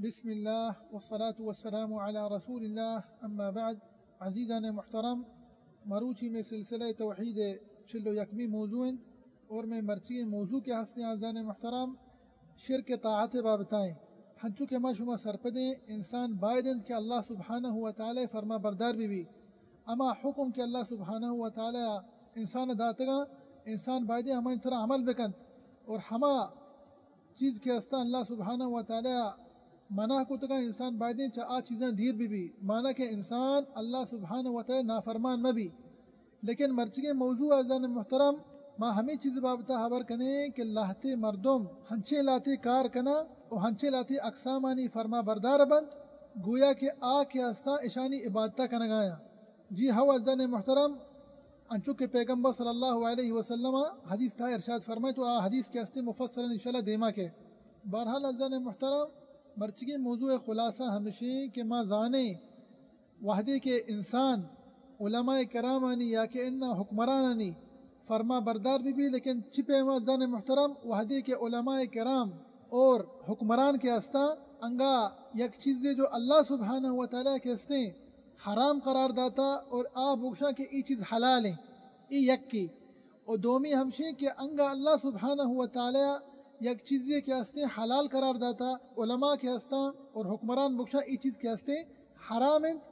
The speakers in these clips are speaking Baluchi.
بسم اللہ والصلاة والسلام علی رسول اللہ، اما بعد۔ عزیزان محترم، مروچی میں سلسلہ توحید چل و یکمی موضوع انت اور میں مرچی موضوع کے ہستے عزیزان محترم شرک طاعت بابتائیں۔ ہنچو کہ ما شما سرپدیں، انسان باید انت کہ اللہ سبحانہ و تعالی فرما بردار بی بی۔ اما حکم کہ اللہ سبحانہ و تعالی انسان داتگاں، انسان باید ہمائیں سرا عمل بکنت اور ہما چیز کہ ہستاں اللہ سبحانہ و تعالی منع کتگاں، انسان بایدیں چہ آ چیزاں دیر بہ بی، مانا کہ انسان اللہ سبحانہ و تعالی نافرمان مہ بی۔ لیکن مرچگیں موضوع عزیزان محترم، ما ہمے چیز بابتا خبر کنیں کہ لہتے مردم ہنچیں لہتے کار کناں و ہنچیں لہتے اقسامانی فرما بردار بنت، گویا کہ آ کہ ہستاں اشانی عبادتا کنگایاں۔ جی ہو عزیزان محترم، انچو کہ پیغمبر صلی اللہ علیہ وسلم حدیث تہا ارشاد فرمائے تو آ حدیث کہ ہستے مفصلا انشاءاللہ دیما کے۔ بہرحال عزیزان محترم، مرچگیں موضوع خلاصہ ہمشیں کہ ما زانیں وہدے کہ انسان علماء کرامانی یا کہ انا حکمرانانی فرما بردار بہ بی، لیکن چی پیما عزیزان محترم، وہدے کہ علماء کرام اور حکمران کہ ہستاں انگا یک چیزے جو اللہ سبحانہ و تعالی کہ ہستیں حرام قرار داتا اور آ بگشاں کہ ای چیز حلال ہیں، ای یکی۔ و دومی ہمشیں کہ انگا اللہ سبحانہ و تعالی یک چیزے کہ ہستیں حلال قرار داتا، علماء کہ ہستاں اور حکمران بگشاں ای چیز کہ ہستیں حرام انت،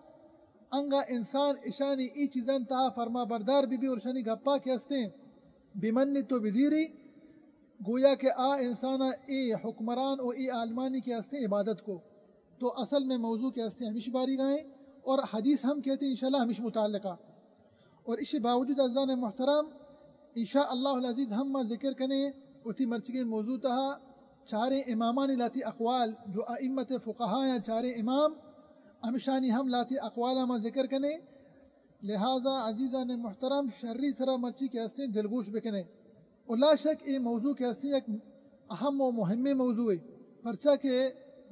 انگا انسان اشانی ای چیزان تہا فرما بردار بہ بی اور اشانی گپا کہ ہستیں بمنی تو بزیری، گویا کہ آ انسانا اے حکمران و اے عالمانی کہ ہستیں عبادت کو۔ تو اصل میں موضوع کہ ہستیں ہمیش باریگا ہیں اور حدیث ہم کہتے ہیں انشاءاللہ ہمیش متعلقہ۔ اور اسی باوجود عزیزان محترم، انشاءاللہ العزیز ہم ما ذکر کنیں وتی مرچگیں موضوع تہا چاریں امامانی لہتی اقوال، جو ائمت فقہا ہیں، چاریں امام، ہمشانی ہم لہتی اقوالا ما ذکر کنیں۔ لہذا عزیزان محترم، شری سرا مرچی کہ ہستیں دلگوش بکنیں۔ و لا شک اے موضوع کہ ہستیں یک اہم و مہمیں موضوعے، پرچا کہ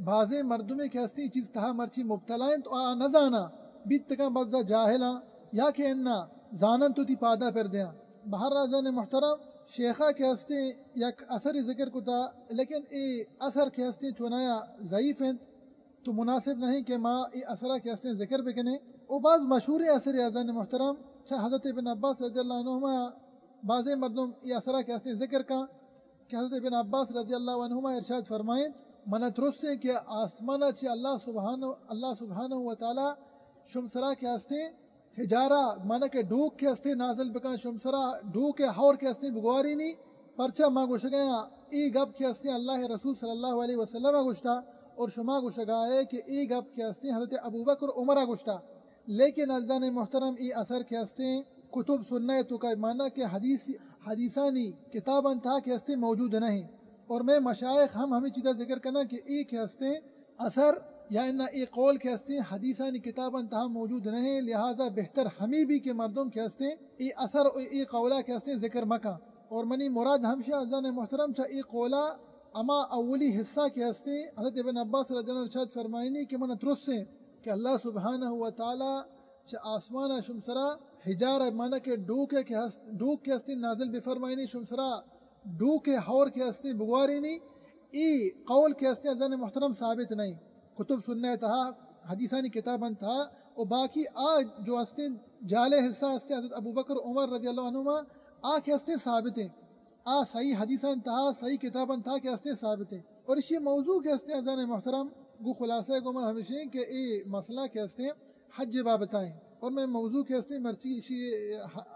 بازیں مردمے کہ ہستیں چیز تہا مرچی مبتلا انت و آ نزاناں، بیت کن بزا جاہلاں یا کہ انا زاننت وتی پادا پر دیاں۔ بہر عزیزان محترم، شیخا کہ ہستیں یک اثرے ذکر کتا، لیکن اے اثر کہ ہستیں چونایا ضعیف انت، تو مناسب نہیں کہ ما اے اثرا کہ ہستیں ذکر بکنیں۔ او باز مشہوریں اثرے عزیزان محترم، چہ حضرت ابن عباس رضی اللہ عنہما بازیں مردم اے اثرا کہ ہستیں ذکر کن کہ حضرت ابن عباس رضی اللہ عنہما ارشاد فرمائنت، منا ترسیں کہ آسمانا چہ اللہ سبحانہ، اللہ سبحانہ و تعالی شم سرا کہ ہستیں حجارہ، مانا کہ ڈوک کہ ہستیں نازل بکن، شم سرا ڈوک ہور کہ ہستیں بگوارینی، پرچا ما گوشگیاں اے گپ کہ ہستیں اللہ رسول صلی اللہ علیہ وسلم گوشتا اور شما گوشگائے کہ اے گپ کہ ہستیں حضرت ابوبکر عمر گوشتا۔ لیکن عزیزان محترم، اے اثر کہ ہستیں کتب سنہ توکا، مانا کہ حدیث، حدیثانی کتابان تہا کہ ہستیں موجود نہیں۔ اور میں مشائخ ہم ہمیں چیزا ذکر کرنا کہ اے کہ ہستیں اثر یا انا اے قول کہ ہستیں حدیثانی کتابان تہا موجود نہیں، لہذا بہتر ہمیں بھی کہ مردم کہ ہستیں اے اثر و اے قولا کہ ہستیں ذکر مکن۔ اور منی مراد ہمشی عزیزان محترم چہ اے قولا ہما اولی حصہ کہ ہستیں حضرت ابن عباس رضی اللہ عنہ ارشاد فرمائنی کہ من ترسیں کہ اللہ سبحانہ و تعالی چہ آسمانا شم سرا حجارہ، مانا کہ ڈوکے کہ ہست، ڈوک کہ ہستیں نازل بفرمائنی شم سرا ڈوکے ہور کہ ہستیں بگوارینی، اے قول کہ ہستیں عزیزان محترم ثابت نہیں۔ کتب سنہ تہا، حدیثانی کتابان تہا، و باقی آ جو ہستیں جالے حصہ ہستیں حضرت ابوبکر عمر رضی اللہ عنہما، آ کہ ہستیں ثابت ہیں۔ آ صحیح حدیثان تہا، صحیح کتابان تہا کہ ہستیں ثابت ہیں۔ اور اسی موضوع کہ ہستیں عزیزان محترم، گو خلاصہ گو ما ہمشیں کہ اے مسئلہ کہ ہستیں حج بابتا ہیں۔ اور میں موضوع کہ ہستیں مرچی اسی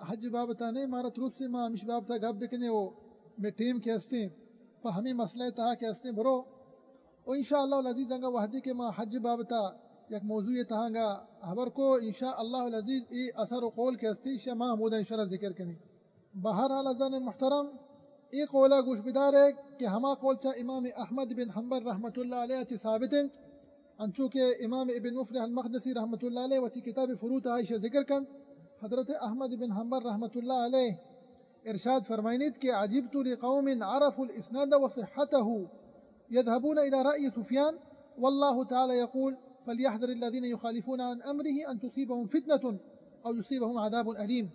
حج بابتا نہیں، مارا ترس سے ما ہمش بابتا گپ بکنے و میں ٹیم کہ ہستیں پہ ہمیں مسئلہ تہا کہ ہستیں برو۔ و انشاءاللہ العزیز انگا وہدے کہ ما حج بابتا یک موضوع تہا انگا خبر کو، انشاءاللہ العزیز اے اثر و قول کہ ہستیں، اشیا ما ہمودا انشاءاللہ ذکر کنیں۔ بہرحال عزیزان محترم، اے قولا گوش بدارے کہ ہما قول چہ امام احمد بن حنبل رحمت اللہ علیہ چہ ثابت انت، انچو کہ امام ابن مفلح المقدسی رحمت اللہ علیہ وتی کتاب فروع تہا ایشی ذکر کنت۔ حضرت احمد بن حنبل رحمت اللہ علیہ ارشاد فرمائنیت کہ عجبت لقوم عرفوا الاسناد وصحته يذهبون الى رأي سفيان والله تعالى يقول فليحذر الذين يخالفون عن امره ان تصيبهم فتنة او يصيبهم عذاب اليم۔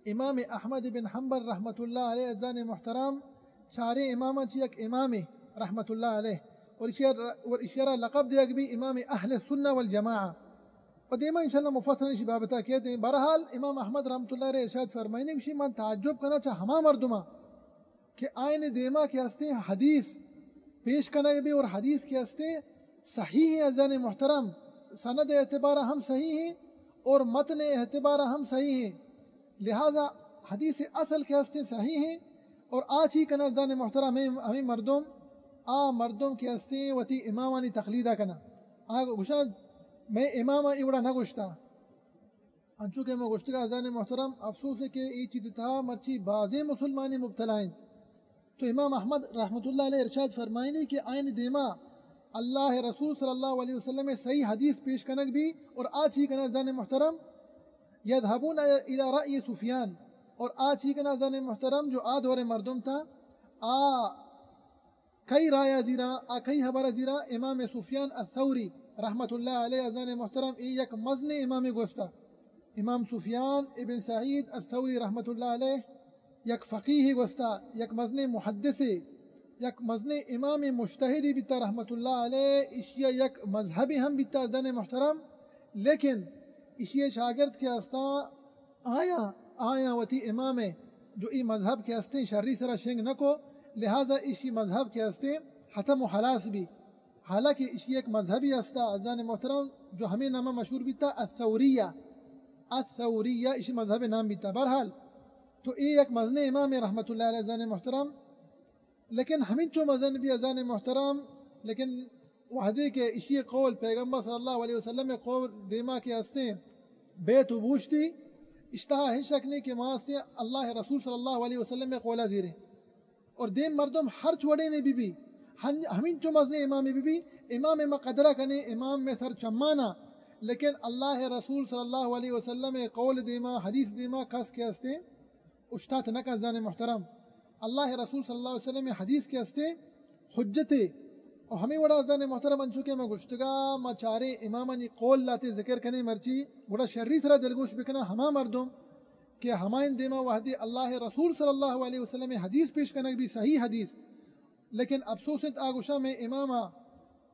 امام احمد بن حنبل رحمت اللہ علیہ عزیزان محترم چاریں اماماں چہ یک امامے رحمت اللہ علیہ، اور اشی ءَ را، اور اشی ءَ را لقب دیگ بی امام اہل سنہ والجماعہ۔ و دیما انشاءاللہ مفصل اشی بابتا کہتے ہیں۔ بہرحال امام احمد رحمۃ اللہ علیہ ارشاد فرمائنی، گوشی من تعجب کنا چہ ہما مردماں کہ آئین دیما کہ ہستیں حدیث پیش کنگ بی اور حدیث کہ ہستیں صحیح ہیں، عزیزان محترم، سند اعتبار ہم صحیح ہیں اور متن اعتبار ہم صحیح ہیں۔ لہذا حدیث اصل کہ ہستیں صحیح ہیں اور آ چی کنا عزیزان محترم، ہمیں، ہمیں مردم، آ مردم کہ ہستیں وتی امامانی تقلیدہ کنا۔ آ گوشاں میں امام ای وڑا نہ گوشتا۔ انچو کہ ما گوشتگا عزیزان محترم، افسوس ہے کہ اے چیز تہا مرچی بازیں مسلمانی مبتلا انت۔ تو امام احمد رحمۃ اللہ علیہ ارشاد فرمائنی کہ آئین دیما اللہ رسول صلی اللہ علیہ وسلم صحیح حدیث پیش کنگ بی اور آ چی کنا عزیزان محترم، یذهبون الی رأی سفیان، اور آ چی کنا عزیزان محترم جو آ دور مردم تھا، آ کئی رایا زیرا، آ کئی حبر زیرا، امام سفیان الثوری رحمۃ اللہ علیہ عزیزان محترم، اے یک مزن امام گوستا۔ امام سفیان ابن سعید الثوری رحمۃ اللہ علیہ یک فقیہ گوستا، یک مزن محدث، یک مزن امام مجتہدی بیتا رحمۃ اللہ علیہ، اشیا یک مذہبی ہم بیتا عزیزان محترم، لیکن اشی شاگرد کہ ہستا آیاں، آیاں وتی امام جو ای مذہب کہ ہستیں شری سرا شنگ نہ کو، لہذا اشی مذہب کہ ہستیں ختم و خلاص بی۔ حالانکہ اشی ایک مذہبی ہستا عزیزان محترم جو ہمیں نامہ مشہور بیتا الثوریہ، الثوریہ اشی مذہب نام بیتا۔ بہرحال تو اے یک مزن امام رحمۃ اللہ علیہ عزیزان محترم، لیکن ہمینچو مزن بی عزیزان محترم، لیکن وہدے کہ اشی قول پیغمبر صلی اللہ علیہ وسلم قول دیما کہ ہستیں بیت و بوشتی، اشتہا ہچ شک نہیں کہ ما ہستیں اللہ رسول صلی اللہ علیہ وسلم قولا زیریں۔ اور دیم مردم ہر چوڑے نے بی بی، ہن-، ہمینچو مزن امام بی بی، امام ما قدرہ کنے، امام میں سر چمانا، لیکن اللہ رسول صلی اللہ علیہ وسلم قول دیما، حدیث دیما کس کہ ہستیں اشتات نہ کن عزیزان محترم۔ اللہ رسول صلی اللہ علیہ وسلم حدیث کہ ہستیں حجتے۔ اور ہمیں وڑا عزیزان محترم انچو کہ ما گشتگا، ما چاریں امامانی قول لاتے ذکر کنے مرچی، گڑا شری سرا دلگوش بکنا ہما مردم کہ ہمائن دیما وہدے اللہ رسول صلی اللہ علیہ وسلم حدیث پیش کنگ بی صحیح حدیث، لیکن افسوس انت آ گشا میں اماما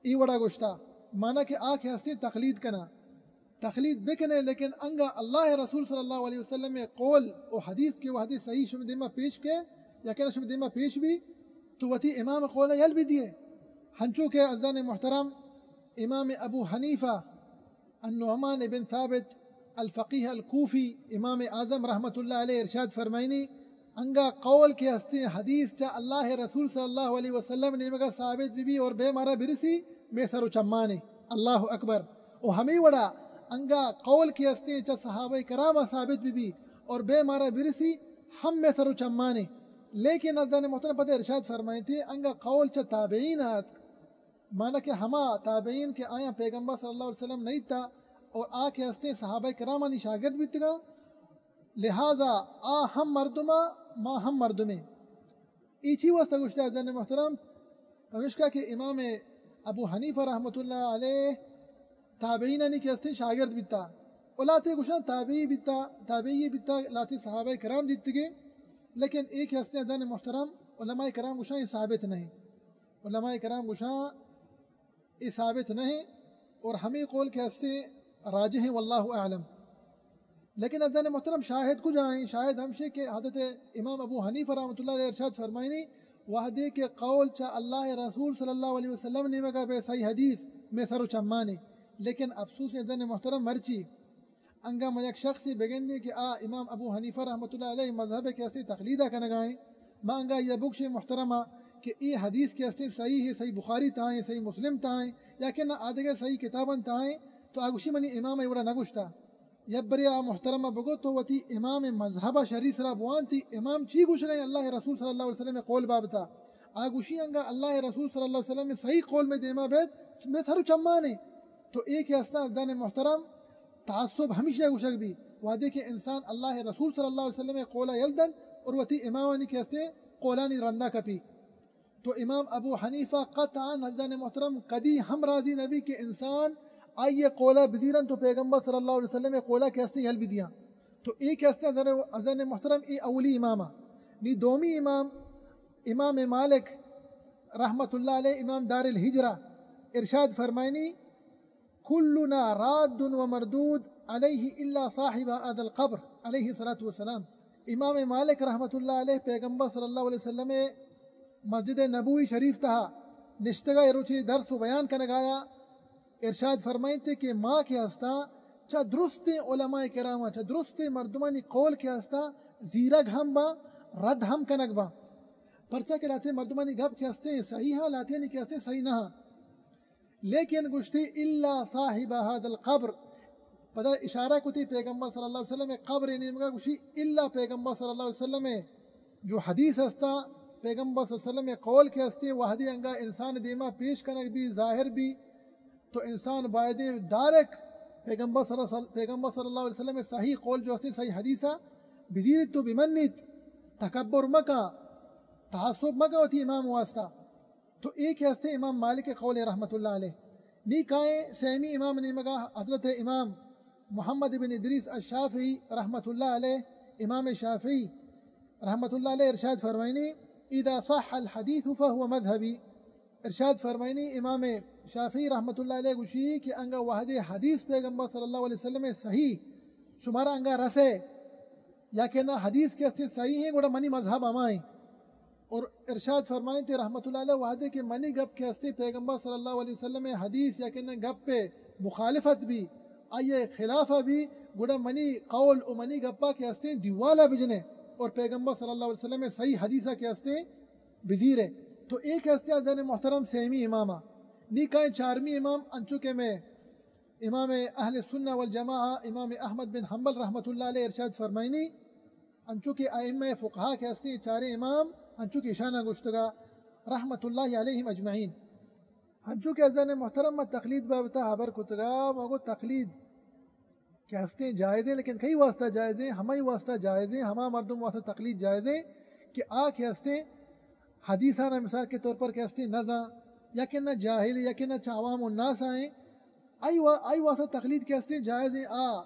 ای وڑا گشتا، مانا کہ آ کہ ہستیں تقلید کنا۔ تقلید بکنے، لیکن انگا اللہ رسول صلی اللہ علیہ وسلم قول و حدیث کے وہدے صحیح شما دیما پیش کے، یا کہ شما دیما پیش بی، تو وتی امام قول یل بی دیے۔ ہنچو کہ عزیزان محترم، امام ابو حنیفہ النعمان بن ثابت الفقیہ الکوفی امام اعظم رحمۃ اللہ علیہ ارشاد فرمائنی، انگا قول کہ ہستیں حدیث چا اللہ رسول صلی اللہ علیہ وسلم نیمگا ثابت بی بی اور بے مارا برسی، میں سر و چمانے۔ اللہ اکبر۔ و ہمیں وڑا انگا قول کہ ہستیں چا صحابہ کراما ثابت بی بی اور بے مارا برسی، ہم میں سر و چمانے۔ لیکن عزیزان محترم پتہ ارشاد فرمائیں تھے، انگا قول چا تابعین آتک، مانا کہ ہما تابعین کہ آیاں پیغمبر صلی اللہ علیہ وسلم نہیں تا اور آ کہ ہستیں صحابہ کرامانی شاگرد بیتگا، لہذا آ ہم مردما، ما ہم مردمیں۔ ای چی واسطہ گوشتا عزیزان محترم؟ پمشکا کہ امام ابو حنیفہ رحمۃ اللہ علیہ تابعینانی کہ ہستیں شاگرد بیتا، و لاتے گوشاں تابعی بیتا، تابعی بیتا، لاتے صحابہ کرام دیتگے، لیکن اے کہ ہستیں عزیزان محترم، علماء کرام گوشاں اے ثابت نہیں۔ علماء کرام گوشاں اے ثابت نہیں، اور ہمیں قول کہ ہستیں راجح ہیں، واللہ اعلم۔ لیکن عزیزان محترم، شاہد کجا ہیں؟ شاہد ہمشی کہ حضرت امام ابو حنیفہ رحمۃ اللہ علیہ ارشاد فرمائنی، وہدے کہ قول چا اللہ رسول صلی اللہ علیہ وسلم نیمگا بے صحیح حدیث میں سر و چمانے۔ لیکن افسوس عزیزان محترم مرچی انگا ما یک شخصے بگندیں کہ آ امام ابو حنیفہ رحمۃ اللہ علیہ مذہب کہ ہستیں تقلیدہ کنگائیں، ما انگا یہ بگشیں محترمہ کہ اے حدیث کہ ہستیں صحیح ہے، صحیح بخاری تائیں، صحیح مسلم تائیں، یا کہ نہ آدگہ صحیح کتاباں تائیں، تو آ گوشی منی امام ایوڑا نہ گوشتا۔ یک برے آ محترمہ بگو تو وتی امام مذہب شری سرا بوان، تی امام چی گوشگا ہیں اللہ رسول صلی اللہ علیہ وسلم قول بابتا؟ آ گوشی انگا اللہ رسول صلی اللہ علیہ وسلم صحیح قول میں دیما بیت، میں سر و چمانے۔ تو اے کہ ہستاں عزیزان محترم، تعصب ہمیشہ گوشگ بی، وہدے کہ انسان اللہ رسول صلی اللہ علیہ وسلم قولا یل دن اور وتی امامانی کہ ہستیں قولانی رندا کپی۔ تو امام ابو حنیفہ قطعاً عزیزان محترم کدی ہم راضی نبی کہ انسان آئیے قولا بزیرن تو پیغمبر صلی اللہ علیہ وسلم قولا کہ ہستیں یل بدیاں۔ تو اے کہ ہستیں عزیزان، عزیزان محترم، اے اولی امام۔ نی دومی امام، امام مالک رحمت اللہ علیہ، امام دار الہجرہ، ارشاد فرمائنی، کلنا راد و مردود علیہ الا صاحب هذا القبر، علیہ الصلوۃ والسلام۔ امام مالک رحمت اللہ علیہ پیغمبر صلی اللہ علیہ وسلم مسجد نبوی شریف تہا نشتگا، اے روچی درس و بیان کنگایا، ارشاد فرمائنتے کہ ما کہ ہستاں چہ درستیں علماء کرام، چہ درستیں مردمانی قول کہ ہستاں، زیرگ ہم باں، رد ہم کنگ باں۔ پرچا کہ لہتے مردمانی گپ کہ ہستیں صحیح ہاں، لہتیانی کہ ہستیں صحیح نہ ہاں۔ لیکن گوشتی، الا صاحب هذا القبر، پدا اشارہ کتی پیغمبر صلی اللہ علیہ وسلم قبر نیمگا، گوشی، الا پیغمبر صلی اللہ علیہ وسلم جو حدیث ہستا، پیغمبر صلی اللہ علیہ وسلم قول کہ ہستی، وہدی انگا انسان دیما پیش کنگ بی، ظاہر بی، تو انسان بایدیں ڈائریکٹ پیغمبر صلی اللہ علیہ وسلم، پیغمبر صلی اللہ علیہ وسلم صحیح قول جو ہستی، صحیح حدیثا بزیریت و بمنیت، تکبر مکا، تعصب مکا وتی امام واسطہ۔ تو اے کہ ہستے امام مالک قول رحمت اللہ علیہ۔ نی کائیں سیمی امام نیمگا، حضرت امام محمد بن ادریس الشافعی رحمت اللہ علیہ، امام شافعی رحمت اللہ علیہ ارشاد فرمائنی، اذا صح الحدیث فهو مذهبی۔ ارشاد فرمائنی امام شافعی رحمت اللہ علیہ گوشی کہ انگا وہدے حدیث پیغمبر صلی اللہ علیہ وسلم صحیح شمارا انگا رسے، یا کہ نہ حدیث کہ ہستے صحیح ہیں، گوڑا منی مذہب ہمائیں۔ اور ارشاد فرمائیں تے رحمت اللہ علیہ، وہدے کہ منی گپ کہ ہستے پیغمبر صلی اللہ علیہ وسلم حدیث یا کہ نہ گپ پہ مخالفت بی، آئیے خلاف بی، گوڑا منی قول و منی گپا کہ ہستے دیوالا بجنے اور پیغمبر صلی اللہ علیہ وسلم صحیح حدیثا کہ ہستے بزیرے۔ تو اے کہ ہستے عزیزان محترم سیمی اماما۔ نی کائیں چارمی امام، انچو کہ میں امام اہل سنہ والجماعہ امام احمد بن حنبل رحمت اللہ علیہ ارشاد فرمائنی، انچو کہ ائمہ فقہا کہ ہستی چاریں امام، انچو کہ اشانا گوشتگا رحمت اللہ علیہم اجمعین۔ انچو کہ عزیزان محترم، ما تقلید بابتا خبر کتگا، ما گو تقلید کہ ہستیں جائزیں، لیکن کئی واسطہ جائزیں؟ ہمائی واسطہ جائزیں، ہما مردم واسطہ تقلید جائزیں کہ آ کہ ہستیں حدیثانا مثال کے طور پر کہ ہستیں نزاں، یا کہ نہ جاہل، یا کہ نہ چہ عوام الناس آئیں، آئی وا-، آئی واسطہ تقلید کہ ہستیں جائزیں۔ آ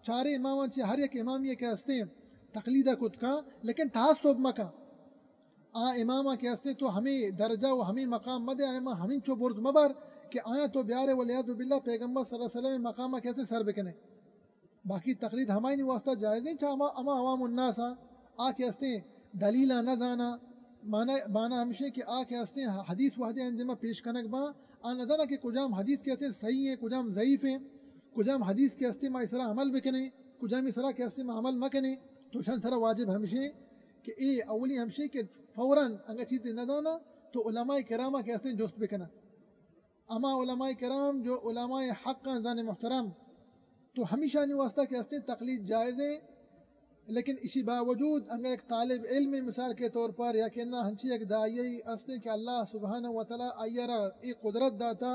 چاریں اماماں چہ ہر یک امامی کہ ہستیں تقلیدا کت کن، لیکن تعصب مکن۔ آ اماما کہ ہستیں تو ہمے درجہ و ہمے مقام مدے، آیاں ہمینچو برز مبر کہ آیاں تو بیارے والعیاذ باللہ پیغمبر صلی اللہ علیہ وسلم مقاما کہ ہستیں سر بکنے۔ باقی تقلید ہمائنی واسطہ جائزیں، چہ ہما، ہما عوام الناس آں، آ کہ ہستیں دلیلا نہ زانا، معنی، معنی ہمشیں کہ آ کہ ہستیں حدیث وہدے آیانی دیما پیش کنگ باں، آ نہ زانا کہ کجام حدیث کہ ہستیں صحیح ہیں، کجام ضعیف ہیں، کجام حدیث کہ ہستیں ما اسرا عمل بکنیں، کجامی سرا کہ ہستیں ما عمل مکنیں، تو شان سرا واجب ہمشیں کہ اے اولی ہمشیں کہ فوراً انگا چیزے نہ زانا تو علماء کراما کہ ہستیں جست بکنا۔ ہما علماء کرام جو علماء حق آں، زان محترم، تو ہمیشانی واسطہ کہ ہستیں تقلید جائز ہیں، لیکن اشی باوجود انگا ایک طالب علم مثال کے طور پر یا کہ نہ ہنچی ایک داعی ہستیں کہ اللہ سبحانہ و تعالی آئی را اے قدرت داتا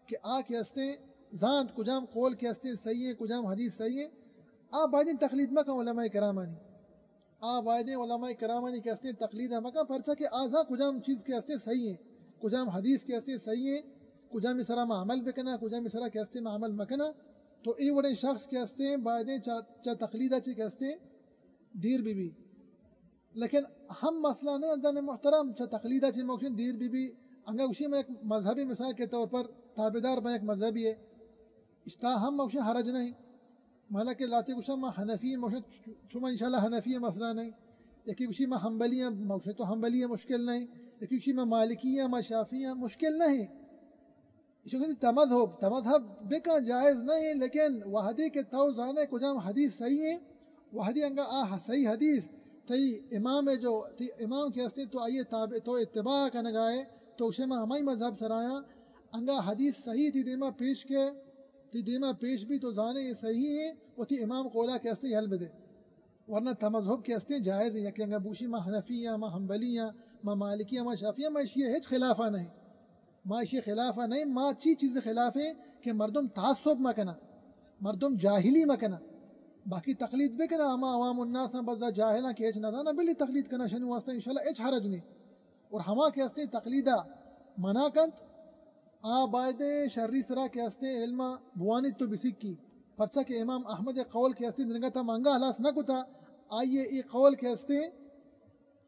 کہ آ کہ ہستیں زانت کجام قول کہ ہستیں صحیح ہیں، کجام حدیث صحیح ہیں، آ بایدیں تقلید مکن علماء کرامانی۔ آ بایدیں علماء کرامانی کہ ہستیں تقلید مکن، پرچا کہ آ زان کجام چیز کہ ہستیں صحیح ہیں، کجام حدیث کہ ہستیں صحیح ہیں، کجامی سرا ما عمل بکنا، کجامی سرا کہ ہستیں ما عمل مکنا۔ تو اے وڑیں شخص کہ ہستیں بایدیں چہ، چہ تقلیدا چہ کہ ہستیں دیر بی بی۔ لیکن ہم مسئلہ نہیں، عزیزان محترم، چہ تقلیدا چہ موکشن دیر بی بی۔ انگا گوشی میں ایک مذہبی مثال کے طور پر تابعدار میں ایک مذہبی ہے، اشتا ہم موکشن حرج نہیں۔ مالا کہ لاتے گوشاں ما حنفی ہیں، موشن شما انشاءاللہ حنفی ہیں، مسئلہ نہیں۔ یکی گوشی ما حنبلی ہیں، موشن تو حنبلی ہیں، مشکل نہیں۔ یکی گوشی ما مالکی ہیں، ما شافعی ہیں، مشکل نہیں۔ ایشو کہتے تمذہب، تمذہب بکن جائز نہیں، لیکن وہدی کہ تو زانے کجام حدیث صحیح ہیں، وہدی انگا آ صحیح حدیث تئی امام جو، تئی امام کہ ہستے تو آئیے تابع، تو اتباع کنگائے، تو شما ہمائی مذہب سرایاں، انگا حدیث صحیح تئی دیما پیش کے، تئی دیما پیش بی تو زانے اے صحیح ہیں، وتی امام قولا کہ ہستیں یل بدے۔ ورنہ تمذہب کہ ہستیں جائز ہیں، یکے انگا بوشی ما حنفی ہیں، ما حنبلی ہیں، ما مالکی ہیں، ما شافعی ہیں، ما اشی ہچ خلافا نہیں۔ ما اشی خلافا نہیں، ما چی چیز خلاف ہیں کہ مردم تعصب مکنا، مردم جاہلی مکنا۔ باقی تقلید بکنا، ہما عوام الناس ہیں، بزا جاہلاں کہ ہچ نہ زانا، بلی تقلید کنا شنو واسطہ انشاءاللہ ہچ حرج نہیں۔ اور ہما کہ ہستیں تقلیدا منع کنت، آ بایدیں شری سرا کہ ہستیں علما بوانیت تو بسکی۔ پرچا کہ امام احمد قول کہ ہستیں دنگا تا منگا ہلاس نہ کتا، آئیے اے قول کہ ہستیں،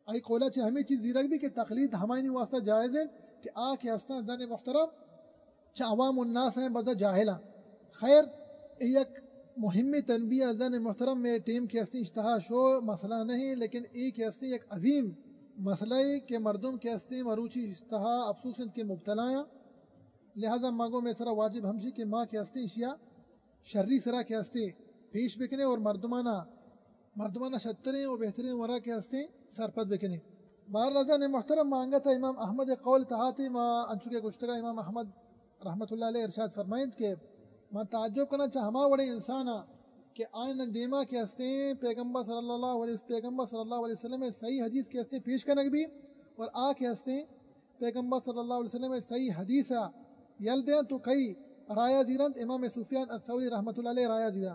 آئی قولا چہ ہمیں چیز زیرگ بی کہ تقلید ہمائنی واسطہ جائز انت کہ آ کہ ہستاں عزیزان محترم چہ عوام الناس ہیں، بزاں جاہلاں۔ خیر، اے یک مہمیں تنبیہ عزیزان محترم، مئے ٹیم کہ ہستیں اشتہا شو، مسئلہ نہیں، لیکن اے کہ ہستیں یک عظیم مسئلہ ہے کہ مردم کہ ہستیں مروچی اشتہا افسوس انت کہ مبتلا ہیں۔ لہذا ما گوں مئے سرا واجب ہمشی کہ ما کہ ہستیں اشیا شری سرا کہ ہستیں پیش بکنیں اور مردمانا، مردمانا شتریں و بہتریں ورا کہ ہستیں سرپد بکنیں۔ بہرحال عزیزان محترم، ما انگت امام احمد قول تہا تے، ما انچو کہ گوشتگا امام احمد رحمت اللہ علیہ ارشاد فرمائنت کہ من تعجب کناں چہ ہما وڑیں انسانا کہ آئین دیما کہ ہستیں پیغمبر صلی اللہ علیہ، پیغمبر صلی اللہ علیہ وسلم صحیح حدیث کہ ہستیں پیش کنگ بی اور آ کہ ہستیں پیغمبر صلی اللہ علیہ وسلم صحیح حدیثا یل دیاں تو کئی رایا زیرنت؟ امام سفیان الثوری رحمت اللہ علیہ رایا زیرا۔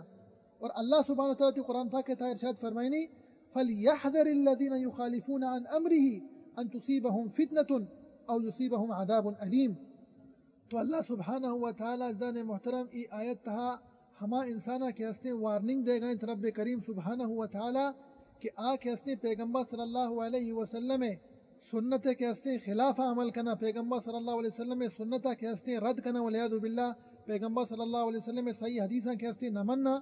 اور اللہ سبحانہ وتعالی تی قرآن پاک تہا ارشاد فرمائنی، فليحذر الذين يخالفون عن امره ان تصيبهم فتنة او يصيبهم عذاب اليم۔ تو اللہ سبحانہ و تعالی عزیزان محترم ای آیت تہا ہما انسانا کہ ہستیں وارننگ دیگا انت رب کریم سبحانہ و تعالی کہ آ کہ ہستیں پیغمبر صلی اللہ علیہ وسلم سنت کہ ہستیں خلاف عمل کنا، پیغمبر صلی اللہ علیہ وسلم سنت کہ ہستیں رد کنا، والعیاذ باللہ، پیغمبر صلی اللہ علیہ وسلم صحیح حدیثاں کہ ہستیں نہ منا،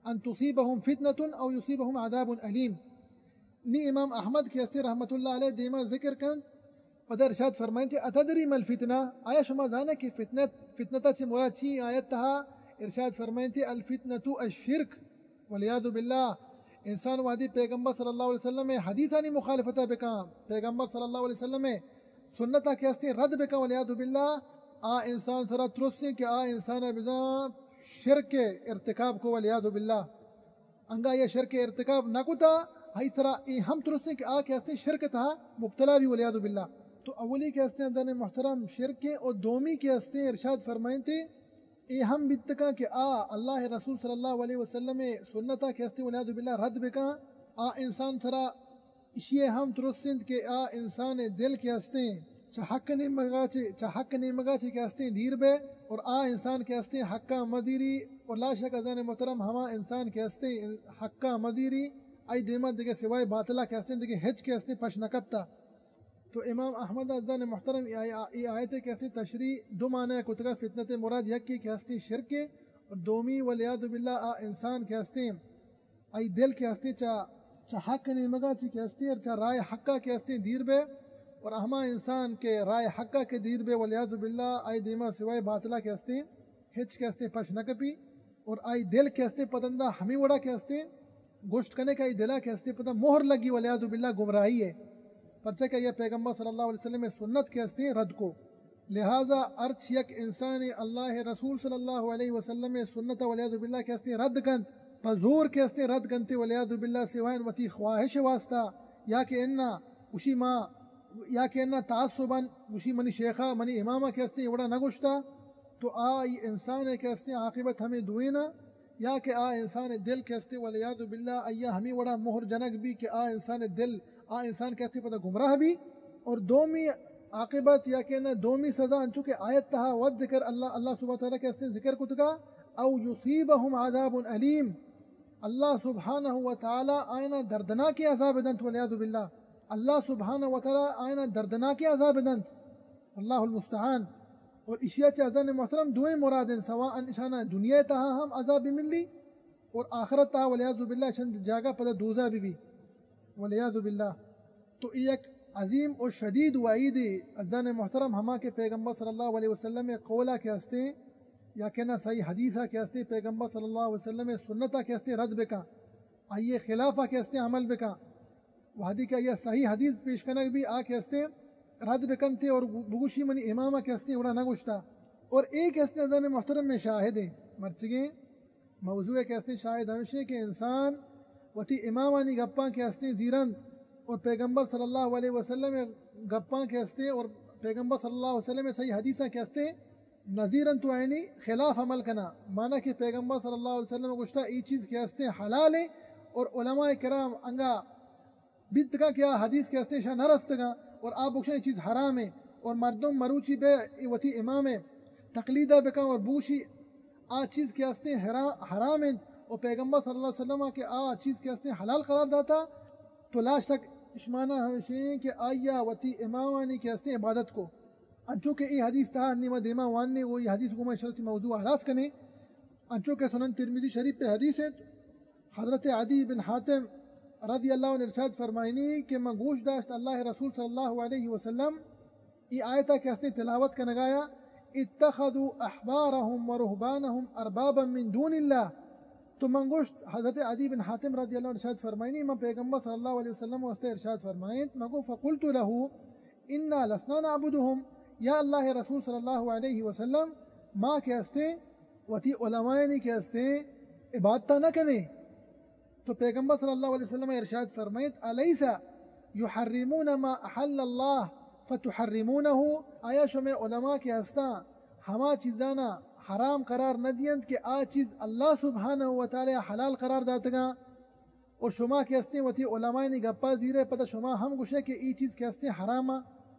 ان تصيبهم فتنة او يصيبهم عذاب اليم۔ نی امام احمد کہ ہستیں رحمت اللہ علیہ دیما ذکر کن، پدا ارشاد فرمائنتے، اتدری ما الفتنة؟ آیا شما زانے کہ فتنت، فتنتا چہ مراد چی؟ آیت تہا ارشاد فرمائنتے، الفتنة الشرك، والعیاذ باللہ۔ انسان وہدی پیغمبر صلی اللہ علیہ وسلم حدیثانی مخالفتا بکاں، پیغمبر صلی اللہ علیہ وسلم سنتا کہ ہستیں رد بکاں، والعیاذ باللہ، آ انسان سرا ترسیں کہ آ انسان بزاں شرک ارتکاب کو، والعیاذ باللہ۔ انگا یہ شرک ارتکاب نہ کتا، ہئی سرا اے ہم ترسیں کہ آ کہ ہستیں شرک تہا مبتلا بی، والعیاذ باللہ۔ تو اولی کہ ہستیں عزیزان محترم شرک اور دومی کہ ہستیں ارشاد فرمائنتے، اے ہم بیتکاں کہ آ اللہ رسول صلی اللہ علیہ وسلم سنتا کہ ہستیں والعیاذ باللہ رد بکاں، آ انسان سرا اشی ہم ترس انت کہ آ انسان دل کہ ہستیں چہ حق نیمگا چہ، چہ حق نیمگا چہ کہ ہستیں دیر بے اور آ انسان کہ ہستیں حقا مزیری اور لا شک عزیزان محترم ہما انسان کہ ہستیں حقا مزیری آئی دیما دگہ سوائے باطلا کہ ہستیں دگہ ہچ کہ ہستیں پش نہ کپتا۔ تو امام احمد عزیزان محترم ای آی-، ای آیت کہ ہستیں تشریح دو معنی کتگا، فتنت مراد یکی کہ ہستیں شرک اور دومی والعیاذ باللہ آ انسان کہ ہستیں آئی دل کہ ہستیں چہ، چہ حق نیمگا چی کہ ہستیں اور چہ رائے حقا کہ ہستیں دیر بے اور ہما انسان کہ رائے حقا کہ دیر بے والعیاذ باللہ آئی دیما سوائے باطلا کہ ہستیں ہچ کہ ہستیں پش نہ کپی اور آئی دل کہ ہستیں پتندا ہمیں وڑا کہ ہستیں گوشت کنے کہ آئی دلا کہ ہستیں پتہ مہر لگی والعیاذ باللہ گمراہی ہے، پرچہ کہ یہ پیغمبر صلی اللہ علیہ وسلم سنت کہ ہستیں رد کو۔ لہذا ہرچ یک انسانے اللہ رسول صلی اللہ علیہ وسلم سنت والعیاذ باللہ کہ ہستیں رد کنت، پہ زور کہ ہستیں رد کنتے والعیاذ باللہ سوائے وتی خواہش واسطہ یا کہ انا گوشی ما یا کہ انا تعصباً گوشی منی شیخا منی اماما کہ ہستیں وڑا نہ گوشتا، تو آ ای انسان کہ ہستیں عاقبت ہمیں دوینا یا کہ آ انسان دل کہ ہستیں والعیاذ باللہ آیا ہمیں وڑا مہر جنگ بی کہ آ انسان دل، آ انسان کہ ہستیں پتہ گمراہ بی۔ اور دومی عاقبت یا کہ نہ دومی سزا انچو کہ آیت تہا وت ذکر اللہ، اللہ سبحانہ وتعالی کہ ہستیں ذکر کتگا، او یصیبہم عذاب الیم، اللہ سبحانہ وتعالی آئینا دردناکیں عذاب دنت والعیاذ باللہ، اللہ سبحانہ وتعالی آئینا دردناکیں عذاب دنت، اللہ المستعان۔ اور اشیا چہ عزیزان محترم دوئیں مراد انت، سواء اشانا دنیا تہا ہم عذاب ملی اور آخرت تہا والعیاذ باللہ چند جاگہ پدا دوزہ بی بی والعیاذ باللہ۔ تو اے یک عظیم و شدید وعیدے عزیزان محترم، ہما کہ پیغمبر صلی اللہ علیہ وسلم قولا کہ ہستیں یا کہ نہ صحیح حدیثا کہ ہستیں، پیغمبر صلی اللہ علیہ وسلم سنتا کہ ہستیں رد بکاں، آئی خلافا کہ ہستیں عمل بکاں۔ وہدی کہ آئی صحیح حدیث پیش کنگ بی آ کہ ہستیں رد بکنتے اور بگوشی منی اماما کہ ہستیں وڑا نہ گوشتا۔ اور اے کہ ہستیں عزیزان محترم میں شاہد ہیں مرچگیں موضوع کہ ہستیں شاہد ہمشیں کہ انسان وتی امامانی گپاں کہ ہستیں زیرنت اور پیغمبر صلی اللہ علیہ وسلم گپاں کہ ہستیں اور پیغمبر صلی اللہ علیہ وسلم صحیح حدیثاں کہ ہستیں نزیرنت و آئینی خلاف عمل کنا، مانا کہ پیغمبر صلی اللہ علیہ وسلم گوشتا ای چیز کہ ہستیں حلال ہیں اور علماء کرام انگا بیتگاں کہ آ حدیث کہ ہستیں شاہ نہ رستگاں اور آ بگشاں اے چیز حرام ہیں اور مردم مروچی بے اے وتی امام تقلیدہ بکن اور بوشی آ چیز کہ ہستیں حرا-، حرام انت اور پیغمبر صلی اللہ علیہ وسلم کہ آ چیز کہ ہستیں حلال قرار داتا، تو لا شک اشمانا ہمشیں کہ آیا وتی امامانی کہ ہستیں عبادت کو۔ انچو کہ اے حدیث تہا انی ما دیما واننے و اے حدیث گوما انشاءاللہ وتی موضوع ہلاس کنیں۔ انچو کہ سنن ترمذی شریف پہ حدیث انت، حضرت عدی بن حاتم رضی اللہ عنہ ارشاد فرمائنی کہ من گوش داشت اللہ رسول صلی اللہ علیہ وسلم ای آیتا کہ ہستیں تلاوت کنگایا، اتخذوا احبارهم ورهبانهم اربابا من دون اللہ۔ تو من گوشت، حضرت عدی بن حاتم رضی اللہ عنہ ارشاد فرمائنی، من پیغمبر صلی اللہ علیہ وسلم واسطے ارشاد فرمائنت، من گو فقلت له انا لسنا نعبدهم، یا اللہ رسول صلی اللہ علیہ وسلم، ما کہ ہستیں وتی علمائنی کہ ہستیں عبادتا نہ کنیں۔ تو پیغمبر صلی اللہ علیہ وسلم ارشاد فرمائیت، الیس یحرمون ما احل اللہ فتحرمونہ؟ آیا شمے علماء کہ ہستاں ہما چیزانا حرام قرار نہ دینت کہ آ چیز اللہ سبحانہ و تعالی حلال قرار داتگاں؟ اور شما کہ ہستیں وتی علمائنی گپا زیرے، پدا شما ہم گوشے کہ ای چیز کہ ہستیں حرام،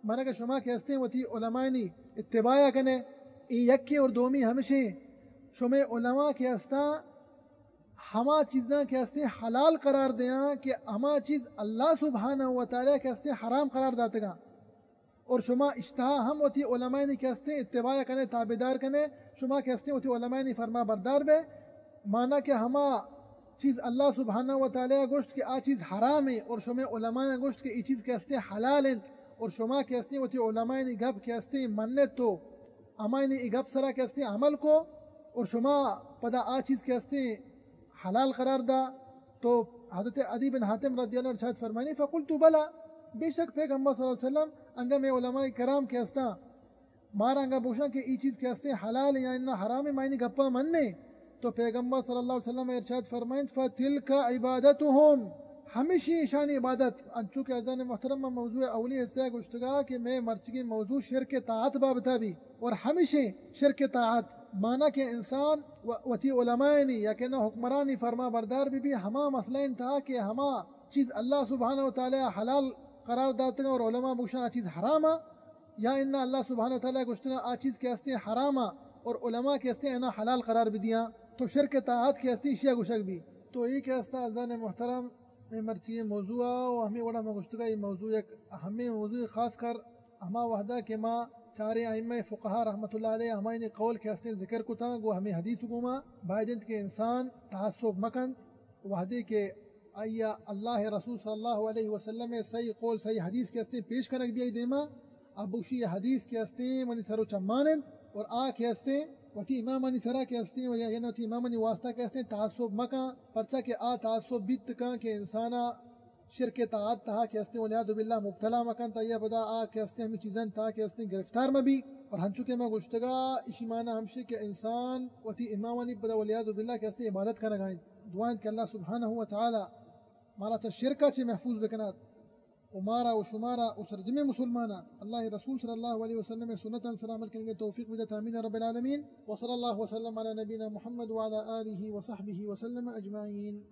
مانا کہ شما کہ ہستیں وتی علمائنی اتباع کنے۔ ای یکی اور دومی ہمشیں، شمے علماء کہ ہستاں ہما چیزاں کہ ہستیں حلال قرار دیاں کہ ہما چیز اللہ سبحانہ و تعالی کہ ہستیں حرام قرار داتگاں۔ اور شما اشتہا ہم وتی علمائنی کہ ہستیں اتباع کنے، تابعدار کنے، شما کہ ہستیں وتی علمائنی فرما بردار بے، مانا کہ ہما چیز اللہ سبحانہ و تعالی گوشت کہ آ چیز حرام ہے اور شمے علماء گوشت کہ ای چیز کہ ہستیں حلال انت اور شما کہ ہستیں وتی علمائنی گپ کہ ہستیں منت تو ہمائنی ای گپ سرا کہ ہستیں عمل کو اور شما پدا آ چیز کہ ہستیں حلال قرار دا۔ تو حضرت عدی بن حاتم رضی اللہ عنہ ارشاد فرمانی، فقلت بلا، بے شک پیغمبر صلی اللہ علیہ وسلم، انگا میں علماء کرام کہ ہستاں، مارا انگا بوشاں کہ ای چیز کہ ہستیں حلال یا انا حرام، ما اینی گپا مننے۔ تو پیغمبر صلی اللہ علیہ وسلم ارشاد فرمائنت، فتلک عبادتهم، ہمیشی ایشانی عبادت۔ انچو کہ عزیزان محترم، من موضوع اولی حصہ گوشتگا کہ میں مرچگی موضوع شرک طاعت بابتا بھی۔ اور ہمیشیں شرک طاعت، مانا کہ انسان و-، وتی علمائنی یا کہ نہ حکمرانی فرما بردار بی بی، ہما مسئلہ انتہا کہ ہما چیز اللہ سبحانہ و تعالی حلال قرار داتگا اور علماء بوشاں آ چیز حراما، یا انا اللہ سبحانہ و تعالی گوشتگا آ چیز کہ ہستیں حراما اور علماء کہ ہستیں انا حلال قرار بدیاں، تو شرک طاعت کہ ہستیں اشیا گوشگ بی۔ تو اے کہ ہستا عزیزان محترم، میں مرچی موضوع و ہمیں وڑا ما گوشتگا یہ موضوع یک اہمیں موضوع، خاص کر ہما وہدا کہ ما چاریں ائمہ فقہا رحمۃ اللہ علیہ ہمائنی قول کہ ہستیں ذکر کتاں، گو ہمیں حدیث گوما باید انت کہ انسان تعصب مکنت، وہدے کہ آیا اللہ رسول صلی اللہ علیہ وسلم صحیح قول صحیح حدیث کہ ہستیں پیش کنگ بیائی دیما، اب گوشی یہ حدیث کہ ہستیں منی سر و چمان انت اور آ کہ ہستیں وتی امامانی سرا کہ ہستیں و یا یعنی وتی امامانی واسطہ کہ ہستیں تعصب مکن، پرچا کہ آ تعصب بیت کن کہ انسانا شرک طاعت تہا کہ ہستیں والعیاذ باللہ مبتلا مکنت، آیا پدا آ کہ ہستیں ہمیں چیزاں تہا کہ ہستیں گرفتار مبی۔ اور ہنچو کہ ما گوشتگا، اشی معنی ہمشی کہ انسان وتی امامانی پدا والعیاذ باللہ کہ ہستیں عبادت کنگا انت۔ دعا انت کہ اللہ سبحانہ و تعالی مارا چہ شرکا چہ محفوظ بکنات و مارا و شمارا و سرجمیں مسلمانا اللہ رسول صلی اللہ علیہ وسلم سنتاں سر عمل کنگے توفیق بدات۔ آمین رب العالمین۔ وصلی اللہ وسلم علی نبینا محمد وعلی آلہ وصحبہ وسلم اجمعین۔